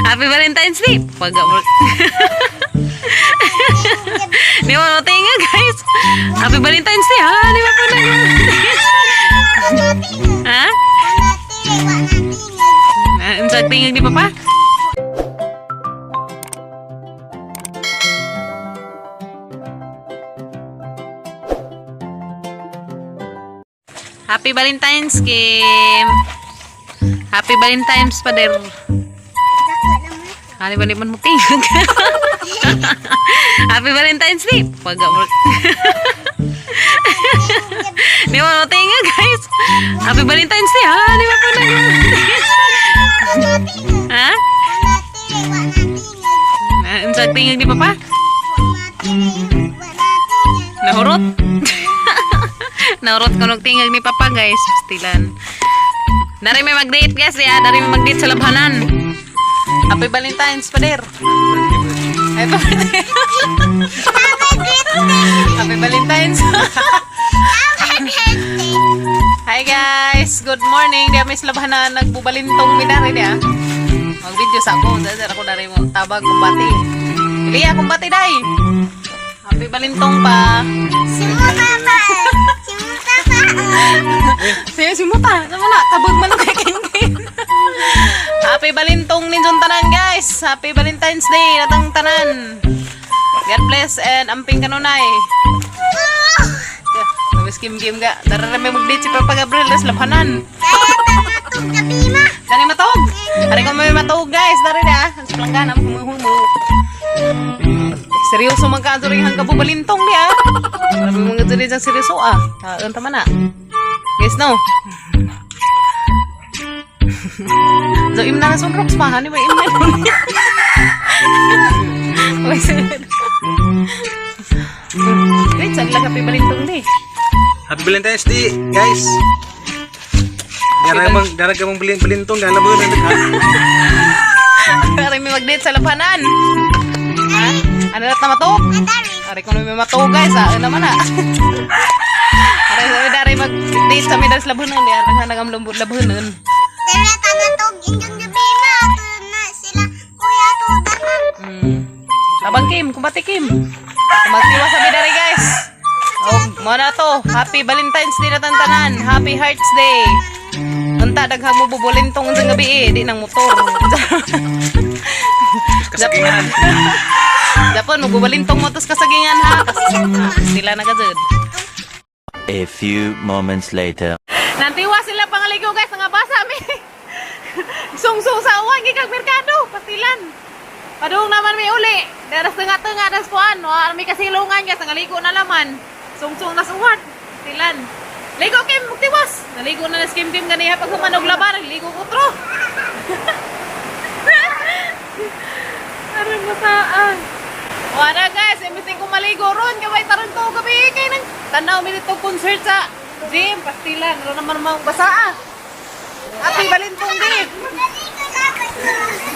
Happy Valentine's Day. Pag Di mo tinga, guys. Happy Valentine's Day ha. Di ba po na? Ha? Unsa tingog ni Papa? Happy Valentine's, Kim. Happy Valentine's, Pader. Ano ba naman mo tingog? Happy Valentine's Day. Pag Di mo tinga, guys. Happy Valentine's Day ha. Di ba po na? Ha? Unsa tingog ni Papa? Nahurot? Nahurot ko nog tingog ni Papa, guys. Pastilan. Dari may mag-date, guys, ya. Dari may mag-date sa labhanan. Happy Valentine's, Pader. Happy Happy Valentine's. Hi guys, good morning. Di mi sa labhanan, nagbubalintong mi dari dia. Mag-video sa ako, dahil ako dari mo tabag kumbati. Liya, kumbati day. Happy Balintong pa. Siya simuta. Sama na, tabag man ang kay King. Happy Balintong ninyong tanan, guys. Happy Valentine's Day natang tanan. God bless and amping kanunay. Tapos Kim Kim ga. Dara may mag-date si Papa Gabriel sa labhanan. Dani matog. Ari ko may matog, guys. Dari na. Ang planggana mo humuhumo. Seryoso man ka diri hang kabubalintong di ah. Grabe mga diri sa seryoso ah. Kaon tama na. Guys, no. So imna na sunrox pa hani ba imna. Wait, wait, saan lang happy balintong di? Happy Valentine's Day, guys. Dara bang dara ka mong bilin balintong gana ba yun? Ari may mag-date sa labhanan. Ha? Ano na matog? Ari ko na may matog, guys, ah. Ano naman ah. Ari sabi dari mag-date sa may sa labhanan. Di arang hanag ang lambot labhanan. Abang Kim, kumbati Kim. Magtiwa sa dari, guys. Oh, mo na to. Happy Valentine's Day na tantanan. Happy Hearts Day. Unta daghang mo bubulintong sa gabi eh, di nang motor. Kasagingan. Japon, magbubalintong mo tos kasagingan ha. Sila na gajud. A few moments later. Nantiwa sila pangaligo, guys, nga basa mi. Sungsung sa uwan gikag merkado, pastilan. Padung naman mi uli. Daras tengah-tengah das kuan, wa mi kasilungan guys, nangaligo na laman. Sungsung na suwan, pastilan. Ligo Kim, magtiwas. Naligo na nas Kim Kim ganiha pag humanog laban, ligo kutro. Aron basaan. Wala guys, imbis ko maligo ron, kaway taron ko gabi kay nang tanaw mi dito concert sa gym, pastilan, ron naman mga basa ah. Happy Balintong Day.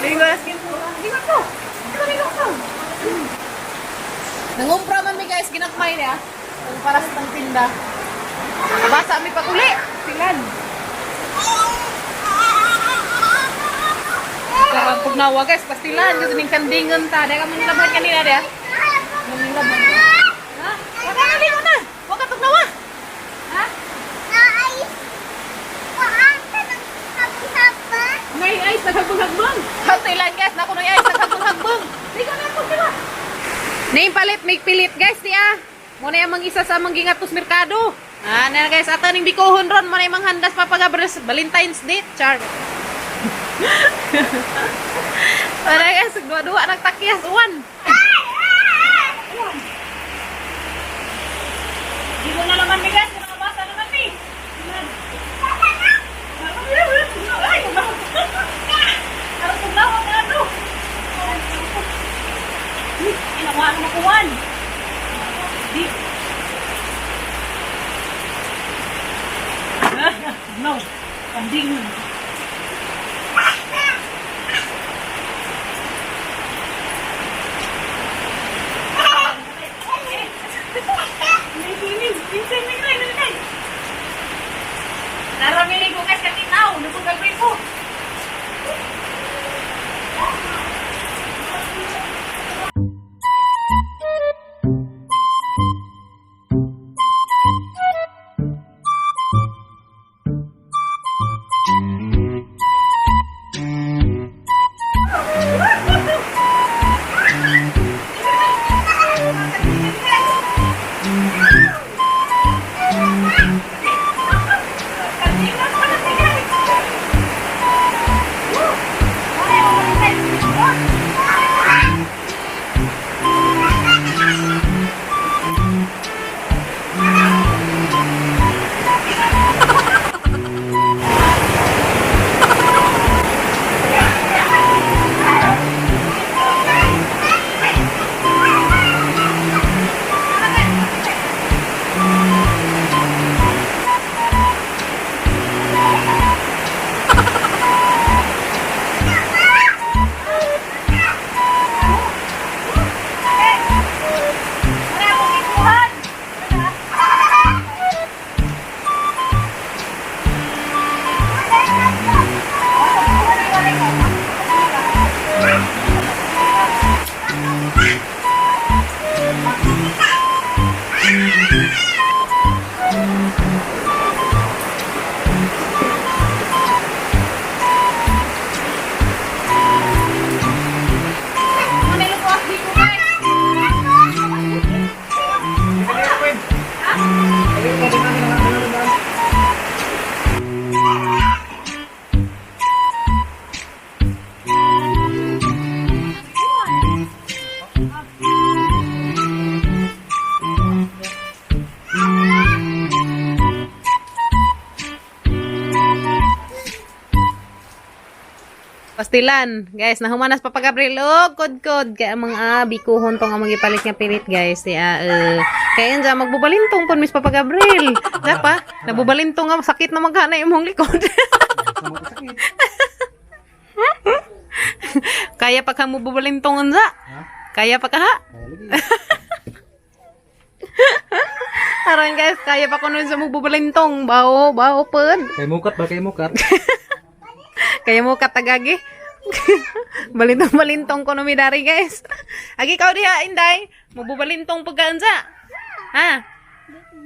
Ligo na skin ko. Ligo ko. Ligo ko. Nangumpra man mi guys, ginakmay niya. Kung para sa tang tinda. Basa mi pag-uli. Pastilan. Pugnawa guys, pastilan. Kasi ning kandingan ta. Dahil ka mong laban kanina dia. Mong laban. Ha? Wag ka naligo na. Wag ka tugnawa. Ha? Ngay ay naghagbang-hagbang. Pastilan guys, nako nay ay naghagbang-hagbang. Ligo na ako, diba? Name palit, make pilit guys, di ah. Muna yung mga isa sa mga gingatos merkado. Ah, na guys, ato ning bikohon ron, muna yung mga handas papagabres Valentine's Day, char. Para guys, dua-dua nagtakyas uwan. Dito na naman mi guys, mga basa naman mi. Ay, Aron tugnaw ang ano. Inawa na makuwan. Di. No, kanding. Naramili ko guys katinaw, nusog ang gripo. Pastilan. Guys, nahumanas pa Gabriel. Oh, kod-kod. Kaya ang mga bikuhon tong among gipalit nga pilit, guys. Kaya, kaya yan dyan, magbubalintong pon, Miss Papa Gabriel. Diyan pa, nabubalintong nga, sakit na maghanay imong likod. Kaya pa ka mo bubalintong unsa? Kaya pa ka ha? Aron guys, kaya pa ko nun sa magbubalintong. Bao, bao pod. Kay mukat ba kay mukat? Kaya mo katagagi. Balintong-balintong ko numidari guys. Agi ka diha, Inday. Magbubalintong pagkaansa. Ha?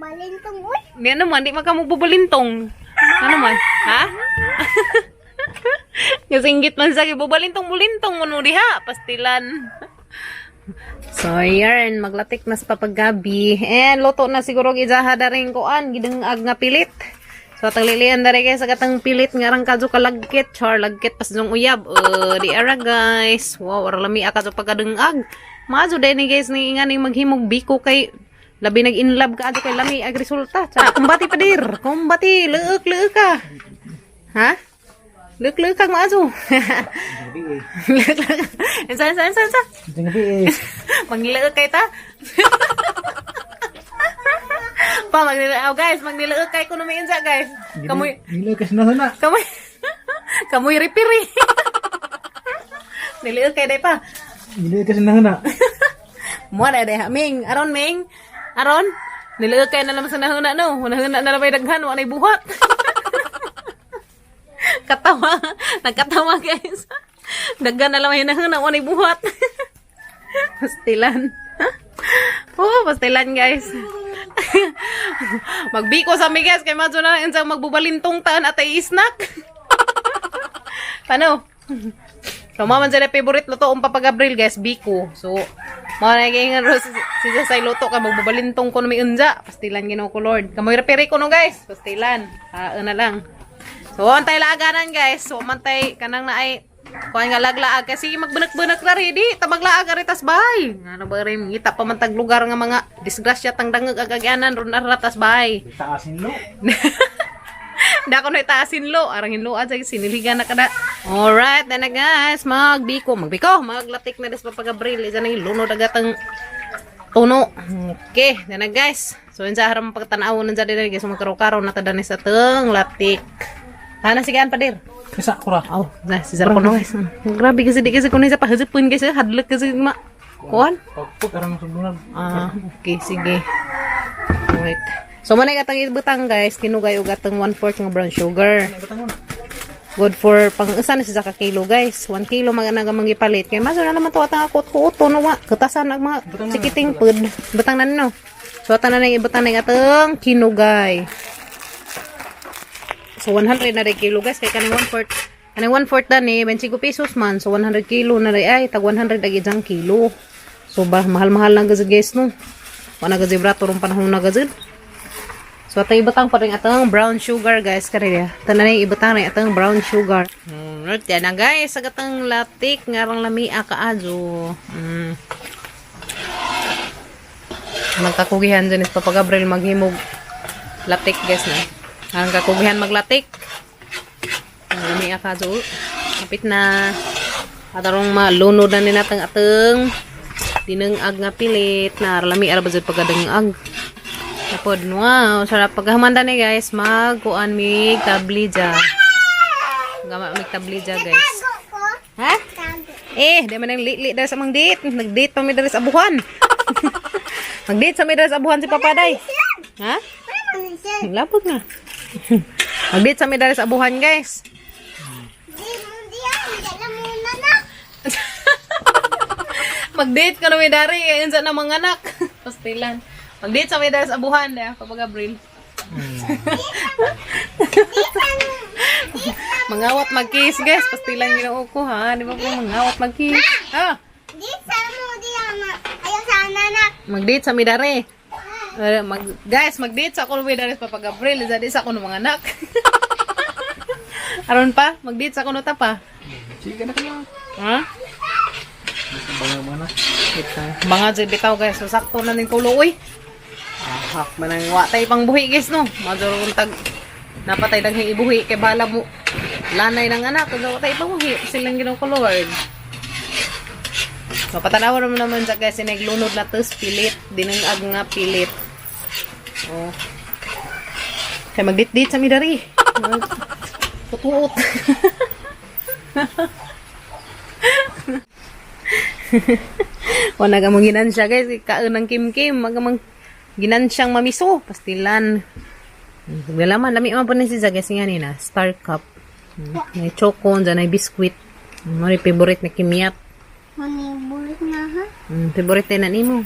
Balintong uy. Di ano man, di man ka magbubalintong. Ano man? Ha? Kasinggit man sa bubalintong-bulintong mo no diha. Pastilan. So, yarn, maglatik na sa papagabi. And, luto na siguro ijaha daring kuan, gidengag nga pilit. So, taglilian dari guys, sa katang pilit nga rang kadyo kalagkit, char, lagkit pas jong uyab. Di ara guys. Wow, ara lami ka pagkadengag. Maazo din ni guys, ni nga ni maghimog biko kay labi nag inlove ka adyo kay lami ag resulta. Char, kumbati pa dir. Kumbati, leuk leuk ka. Ha? Leuk leuk kag maazo. Leuk leuk. Insa insa insa insa. Gabi eh. Maglilaag kay ta. Pa maglilaag oh, guys, maglilaag kay kuno may insa guys. Kamoy Nila kasi na sana. kamoy kamoy ripiri. Niliag kay day pa. Nila kasi na sana. Mo na day ming aron ming aron niliag kay na naman sa nahuna no. Hunahuna na labay daghan wa nay buhat. Katawa, nagkatawa guys. Daghan na lang may nahuna wa nay buhat. Pastilan. Oh, pastilan guys. Magbiko sa mi guys kay madyo na lang insang magbubalintong taan at ay snack. Paano? So, mama man sila favorite luto ang Papa Gabriel guys, biko. So, mga naging ro si si Jasay luto ka magbubalintong ko no may unja. Pastilan Ginoo ko Lord. Kamoy repere ko no guys. Pastilan. Ah, na lang. So, antay laaganan guys. So, mantay kanang naay kuan nga laglaag kasi magbunak-bunak na ready. Tabaglaag ari tas bay. Ngano ba rin ngita pa man tag lugar nga mga disgrasya tang dangag agagyanan ron ara tas bay. Taasin lo. Da ko na itaasin lo. Arang hinloan sa siniligan na kada. Alright, then na guys, magbiko, magbiko, maglatik na des Papa Gabriel. Isa nang lunod agatang tuno. Okay, then na guys. So, yun sa haram pagtanaw nun sa din guys, magkaraw-karaw na tada ni sa teng latik. Ana sigaan pa dir. Isa ko ra. Oh, na si Zara ko no guys. Grabe kasi di kasi kuno sa pahazipon guys, hadlok kasi ma. Kuan? Pagpag arang sulunan. Ah, okay, sige. Alright. So, manay katang ibutang guys, kinugay og atong 1/4 nga brown sugar. Good for pang usa na siya ka kilo guys. 1 kilo mga naga mangipalit kay maso na naman to atang akot kuto no wa. Kutasan ang mga sikiting pud. Butang na no. So atan na nang ibutang na atong kinugay. So 100 na rin kilo guys kay kaning 1/4 kaning 1/4 dani 25 pesos man. So 100 kilo na rin ay tag 100 ag isang kilo. So ba mahal-mahal lang gazid guys no. Wala gazid brato rong panahon na gazid. So atong ibutang pa rin atong brown sugar guys kare ya. Tanan na ibutang rin atong brown sugar. Right yan na guys, sa gatang latik ngarang lami kaajo. Magkakugihan dyan is Papa Gabriel maghimog latik guys na. Ang kakugihan maglatik. Ang lami kaajo. Kapit na. Atarong malunod na ni natang ateng dinengag nga pilit na lami ara ba jud pagkadengag. Tapod, wow, sarap. Paghamanda ni guys, magkuan mig tablija. Gama mig tablija, guys. Tago ko. Ha? Tago. Eh, di man nang li dahil sa mang date. Nag-date pa mi dahil sa abuhan. Mag-date sa mi dahil sa abuhan si Papa Day. Ha? Wala man siya. Labog na. Mag-date sa mi dahil sa abuhan, guys. Di mo diyan. Di alam mo na na. Mag-date ka na mi dari. Ayun sa na mga anak. Pastilan. Mag-date sa mi dahil sa abuhan. Eh, Papa Gabriel. Mangawat mag-kiss, guys. Pastilan ginoo ko, ha? Di ba po mangawat mag-kiss? Ah! Di sa mo diyan. Ayaw sana na. Mag-date sa Midare. Eh, mag, guys, mag-date sa ako Midare sa Papa Gabriel. Isa di sa ako ng mga anak. Aron pa, mag-date sa ako ta pa. Sige na kayo. Ha? Banga mo na. Ito. Mga jud bitaw guys, so sakto na ning tulo uy. Ahak man ang wa tay pang buhi guys no. Maduro kung tag napatay daghang ibuhi kay bala mo. Lanay ng anak. Kung tayo ipamuhi, silang ginoo ko Lord. So, patanawa naman naman sa guys, sinaglunod na tos pilit. Dinangag nga pilit. Oh. Kaya magdit-dit sa midari. Tutuot. Wala ka mong ginansya guys. Kaon ng kim-kim. Magamang ginansyang mamiso. Pastilan. Galaman, lami man po ni si Zaga. Nga nina, Star Cup. May choco, dyan ay biskuit. Mo ni favorite na kimiyat. Manibulit na ha. Favorite na nimo.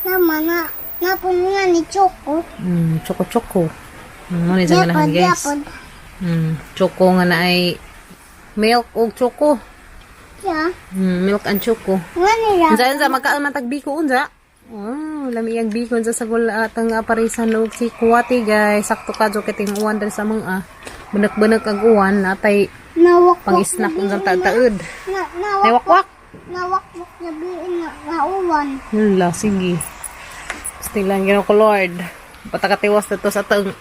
Nama na. Napon nga ni Choco. Choco choco. Mo ni sa ganahan Yapon, guys. yapon. Choco nga na ay milk og choco. Ya. Milk and choco. Nga nila. Unsa unsa magkaon man tag biko unsa? Oh, lami ang biko unsa sa gula atang aparisan og si Kuwati guys. Sakto ka jo kiting uwan diri sa mga bunak-bunak ang uwan natay Nawakwak. pang-snack unsang taud-taud. Na, Nay nawakwak. wakwak. Nawakwak na biin na nauwan. Hala, sige. Stilan ginoo ko Lord. Patakatiwas na to sa atong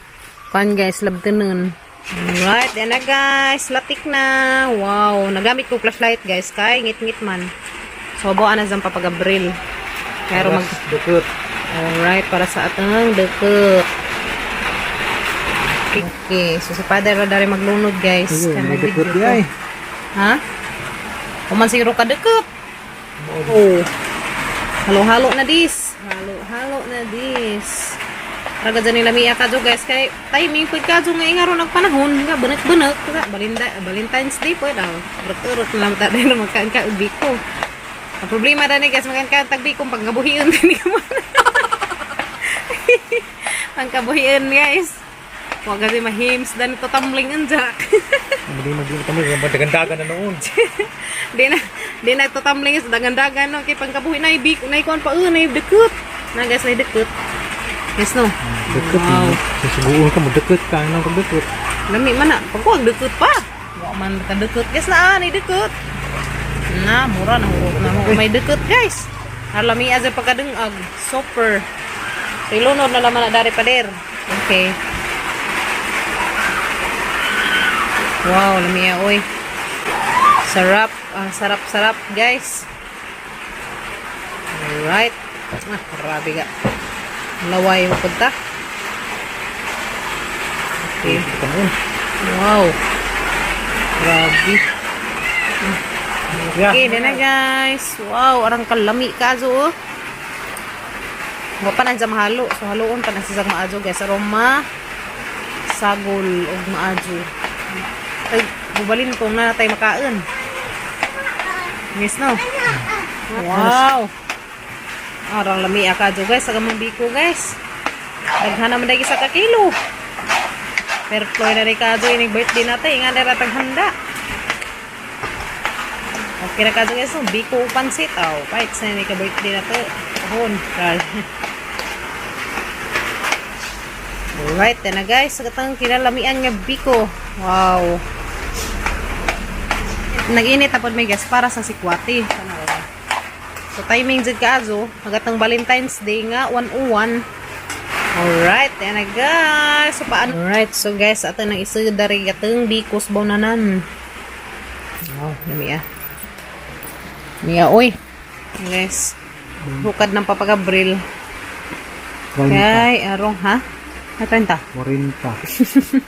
kuan guys, labtanon. Alright, yan na guys. Latik na. Wow, nagamit ko flashlight guys kay ngit-ngit man. So, buwan na sa papagabril. Pero mag Dukot. Alright, para sa atong dukot. Okay, so sa father ra dari maglunod guys. Ayun, Kay may mag-video dukot ko. di ay. Ha? Kuman siguro ka dukot. Oh. Halo-halo na dis. Halo-halo na dis. Raga dyan nila miya kadyo guys kay timing pud kadyo nga ingaron ang panahon nga bunak-bunak nga Balinda, Valentine's Day po daw. Urot-urot na lang ta dahil magkaan ka og biko. Ang problema dani guys makaan ka tag biko pagkabuhion din ka man. Pangkabuhion guys. Wa kasi mahims dan ito tumbling unja. Hindi maging kami madagandagan na noon. Di na ito tumbling is dagan-dagan no kay pangkabuhi na ibik na ikuan pa na dukot. Na guys na dukot. Yes no. Dukot. Wow. Susuguon ka mo dukot ka nang dukot. Lami man na. Pagkuwag dukot pa. Wa man ka dukot. Guys na ah, na dukot. Na mura na hurot na mo may dukot guys. Alami as pagkadungag. Super. So ilunod na laman na dari pader. Okay. Wow, lami ah, oy. Sarap. Ang sarap-sarap, guys. Alright. Ah, grabe ka. Laway mo punta. Okay. Ito noon. Wow. Grabe. Yeah. Okay, na guys. Wow, arang kalami ka oh. Wa pa na siya mahalo. So haluon pa na siya maajo guys. Aroma sagol og maajo. Ay, bubalin kung na tayo makaon. Yes, no? Wow. Arang lami ka guys. Sa gamang biko guys. Daghan naman dahil isa ka kilo. Pero floy na rin ka inig birthday natin. Nga na ratang handa. Okay na ka guys. No? Biko o pansit. Oh, kahit sa ni ka birthday na to. Ahon. Rar. Alright, yan na guys. Sa katang kinalamian nga biko. Wow. Nag-init tapos may gas para sa sikwati. So timing jud kaazo, magatang Valentine's Day nga 101. Alright, yan na guys. So paano? Alright, so guys, ato nang isa dari gatang bikos bawnanan. Wow, lami ah. Miya oy. Guys, bukad ng papagabril. Kay arong ha? Ay, 30. 40.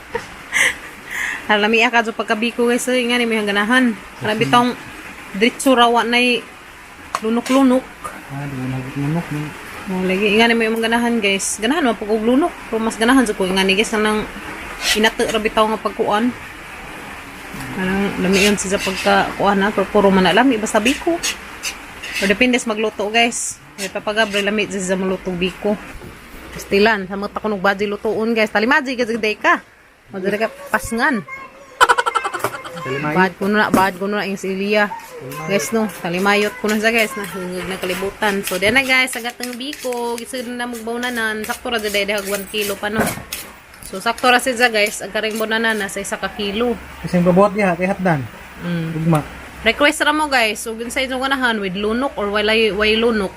Alami ka so pagkabiko guys, oy, nga ni may ganahan. Kana bitong diretso rawa nay lunok-lunok. Ah, di mo nagmunok ni. Oh, lagi nga ni may imong ganahan guys. Ganahan man pag og lunok, pero mas ganahan sa ko nga ni guys nang inate ra bitaw nga pagkuan. Anang lami yun siya pagka kuan na, pero puro man na lami basta biko. Pero depende sa magluto guys. May papagabre lami siya sa maluto biko. Pastilan, sa mga takunog baji lutoon guys. Talimaji kasi day ka. Madali ka pasngan. Talimayo. Bad ko na yung si Elia. Guys no, talimayot ko na siya guys, nahungog na kalibutan. So diyan na guys, sa gatang biko, gisud na magbawnanan, sakto ra jud dahag 1 kilo pa no. So sakto ra siya guys, ang karing bawnanan nasa isa ka kilo. Kasi yung babuhat niya, kay hatdan. Ugma. Request ra mo guys, so ginsay inyong ganahan with lunok or walay way lunok.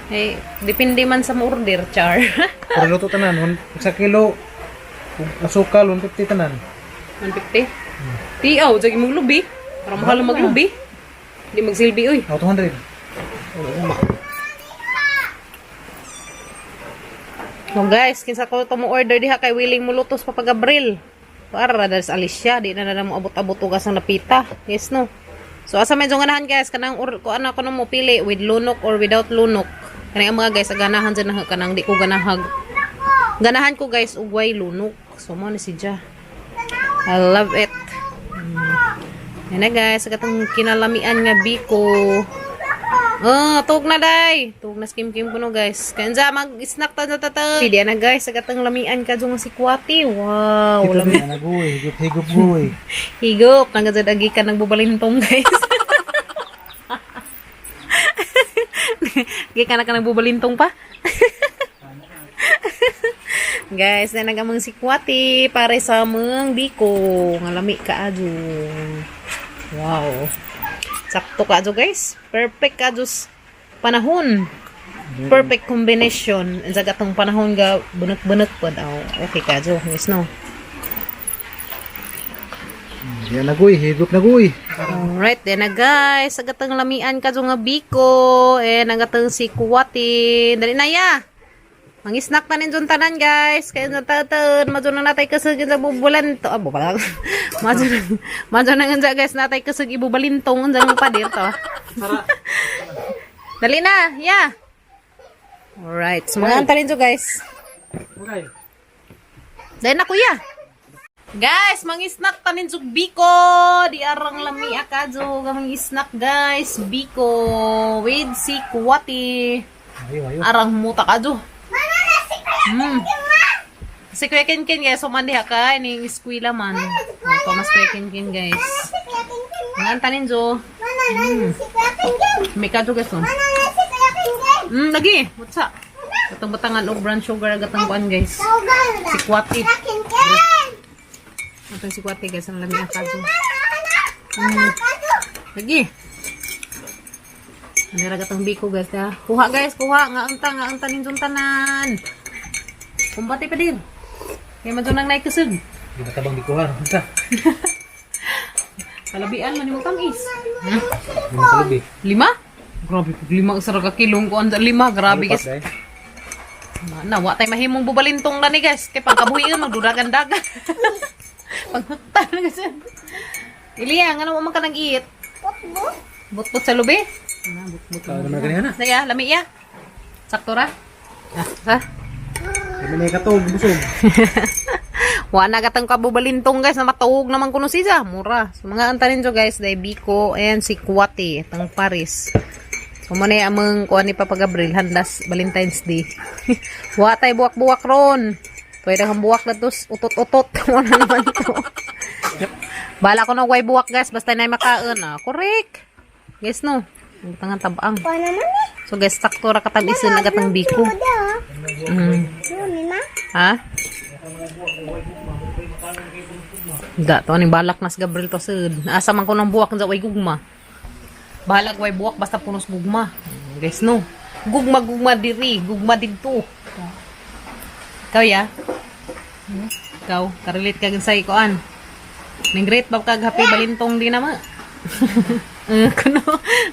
Eh, depende man sa mo order, char. Pero luto tanan, sa kilo, ug asukal, 150 tanan. 150. Tiaw, jagi mong lubi. Para mahal na maglubi. Hindi magsilbi, uy. Oh, 200. Oh, So guys, kinsa ko to mo order diha kay willing mo lutos pa pag Abril. Para ra sa Alicia, di na na mo abot-abot ugas ang napita. Yes no. So asa medyo ganahan guys kanang or ko ano ko mo pili with lunok or without lunok. Kanang ang mga guys ganahan dyan na kanang di ko ganahag. Ganahan ko guys og way lunok. So mo ni si Ja. I love it. Yan na guys, sa katong kinalamian nga biko. Oh, tug na day. Tug na skim kim kuno guys. Kanza mag-snack ta ta ta. Pili na guys, sa katong lamian ka jung si Kwati. Wow, Ito lami. na nagoy, higop higop goy. Higop, nangazad agi ka nagbubalintong guys. Agi ka na ka nagbubalintong pa. Guys, na nagamang si Kwati pare sa mong biko. Nga lami ka adyo. Wow. Sakto ka adyo guys. Perfect ka adyo panahon. Perfect combination. Sa gatong panahon ga bunot-bunot pod. Oh, okay ka adyo. Guys, no. Yan nagoy, higop nagoy. Alright, then na guys, agatang lamian ka nga biko, eh nagatang si kuwati. Dali na ya. Mangisnak ta ninjon tanan guys. Kay na tatan, madyo na natay kasug sa bubulan to. Abo pala. Madyo madyo na nga guys natay kasug ibubalintong unsa ng pader to. Dali na, ya. Alright, so mga anta ninyo guys. Okay. Dali na kuya. Guys, mangisnak tanin jug biko. Di arang lami akadyo mang isnak guys, biko with si kuwati. Ayo, ayo. Arang muta kadyo. Si Kuya Kinkin guys, suman diha ka ining eskwela man. Oh, pamas Kuya Kinkin guys. Si Kuya Kinkin. Mga tanin jo. Mana na si Kuya Kinkin. May kadyo guys no. Mana na si Kuya Kinkin. Lagi. What's up? Katong batangan og brown sugar agatang kuan guys. Tawagan na. Si kuwati. Kuya Kinkin. Atong si kuwati guys, ang lami akadyo. Mana na. Lagi. Ano ra gatong biko guys ha. Kuha guys, kuha nga unta ninyong tanan. Kumbati pa din. Kay madyo nang naikasug. Di ba tabang bikuhan? Unsa? Kalabian man nimo tamis. Lima sa lubi. Lima? Grabe pag lima sa ra ka kilong ko anda lima, grabe guys. Lupat, day. Na wa tay mahimong bubalintong na ni guys kay pagkabuhion magduragan dagan. Paghutan guys. Ilya, ngano mo man ka nag-eat? Putbo. Butbut sa lubi? Na, butbut. Tao naman ganihan na. Saya, lami ya. Sakto ra? Ah, ha? Kami na katog, busog. Wa na gatang kabubalintong guys na matuog naman kuno siya. Mura. So mga antanin jo guys, day biko and si Kuwati tang Paris. So mo na among kuan ni Papa Gabriel handas Valentine's Day. Wa tay buwak-buwak ron. Pwede kang buwak na tos utot-utot. Wala naman to. Bala ko na way buwak guys basta na makaon. Ah, correct. Guys no. Ang tangan tabang. Kuha naman eh. So guys, sakto ra katag-isin na gatang biko. Kuda. Ano ma? Ha? Da, to aning balak nas Gabriel to sud. Asa man ko ng buwak sa way gugma. Balak way buwak basta punos gugma. Guys no. Gugma gugma diri, gugma didto. Ikaw ya? Ikaw, karelate ka sa ikuan. Ning great ba kag happy balintong di na ma? Eh, kuno.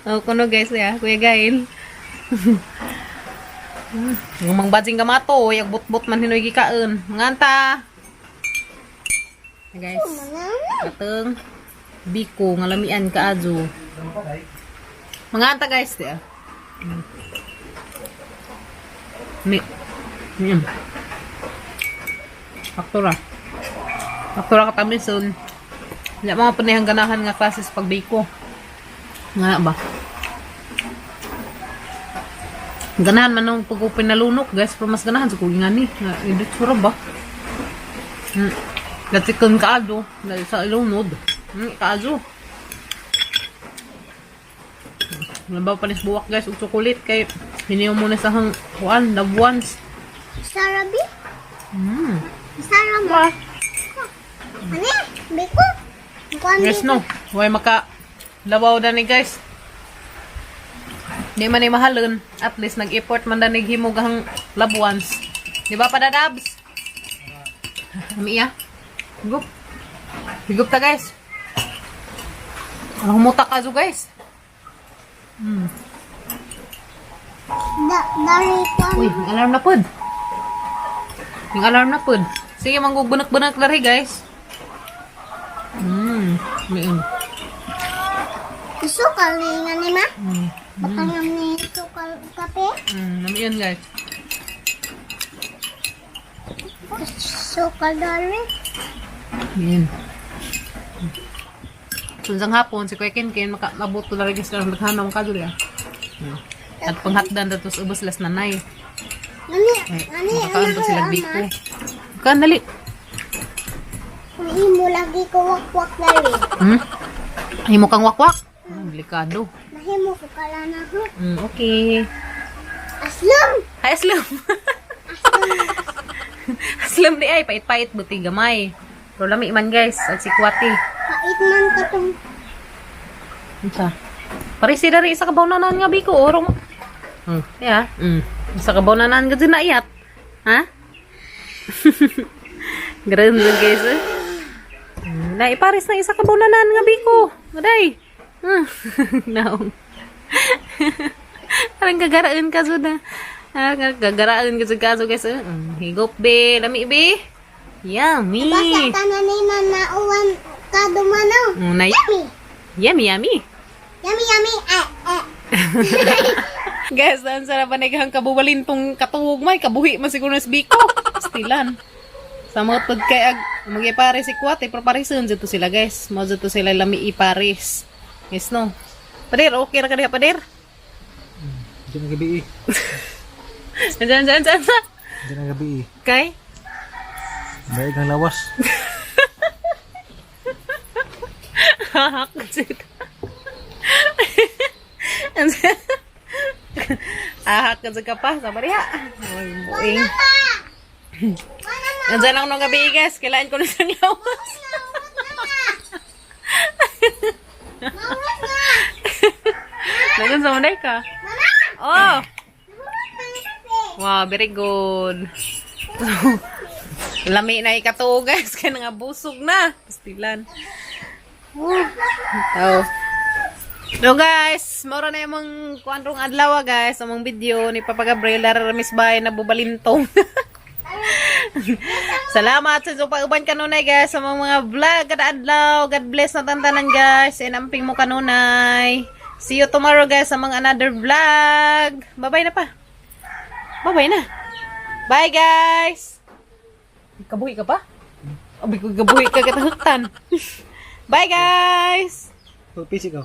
Oh, kuno guys ya, Kuya Gail. Yung mang bajing kamato, yag but-but man hinoy gikaon. Mga anta. Guys, kateng biko nga lamian kaadyo. Mga anta guys, di ah. Mi. Faktura. Faktura katamison. Wala mga panayang ganahan nga classes pag biko. Nga ba? Ganahan man nung pag pinalunok guys, pero mas ganahan sa kugingan ni. Nga, Hindi sura ba? Latikan kaado, dahil sa ilunod. Kaado. Nabaw pa nis buwak guys, ug chocolate kay hiniyo muna sa hang kuan, loved ones. Sarabi? Sarap mo. Ano? Biko? Kuha Yes no. Way maka labaw na ni guys. Di man ni mahalon. At least nag-effort man na ni himog ang loved ones. Di ba padadabs? Ami ya. Higup. Higup ta guys. Ano humuta ka zo, guys? Da, dari ko. Uy, may alarm na pod. Yung alarm na pod. Sige, manggugunak-bunak na rin, guys. May Sukal ni nga ni ma. Baka nga ni sukal kape. Namiyan, guys. Sukal dari. Ayan. Sunsang hapon, si Kuya Ken Ken, makaabot ko na rin kasi ng naghanong kadul ah. At panghatdan datos ubos las nanay. Ngani, Ay, ngani, makakaan pa sila ano, biko. Kaan dali. Mahimo lagi ko wakwak dari. Himo kang wakwak. Ah, delikado. Mahimo ko kala na ho. Okay. Aslom! Hi, Aslam. Aslam di ay, pait-pait, buti gamay. Pero lami man guys, at si Kwati. Pait man ka tong Unsa? Pare sila rin isa ka bawnanan nga biko, orong. Yeah. Isa ka bawnanan nga din na iyat. Ha? Grabe guys. Eh. Na ipares na isa ka bawnanan nga biko. Gaday. Naong. Parang gagaraan ka suda. Ah, gagaraan ka suda kaso guys. Eh. Higop be, lami be. Yummy. Basta tanan ni na nauwan ka dumanaw. Na Yummy! yummy, yummy. Yummy, yummy! Eh, eh. Guys, ang sarap panighang kabubalin tong katuog may kabuhi man siguro nas biko. Stilan. Sa mga pagkay ag magyapare si Kwate, pero parison dito sila guys. Mao dito sila lami ipares. Yes no. Pader, okay ra ka diha pader. Hindi na gabi eh. Andiyan, andiyan, andiyan. Hindi na gabi eh. Kay? Baig ang lawas. Hahak Andiyan. Ahak ka pa sa bariha. Oy, buing. Andiyan lang nung gabi guys. Kailangan ko na siyang lawas. Nagun sa manday ka? Oh! Wow, very good. Lami na ikatuo guys. Kaya nga busog na. Pastilan. Oh. So guys, moro na yung mga kuanrong adlaw ah, guys, ang mga video ni Papa Gabriel Ramis Bay na bubalintong. Salamat sa inyong pag-uban kanunay guys sa mga vlog kada adlaw. God bless na tantanan guys. And amping mo kanunay. See you tomorrow guys sa mga another vlog. Bye-bye na pa. Bye-bye na. Bye guys. Kabuhi ka pa? Abi ko kabuhi ka katahuktan. Bye guys. Pag-PC ka.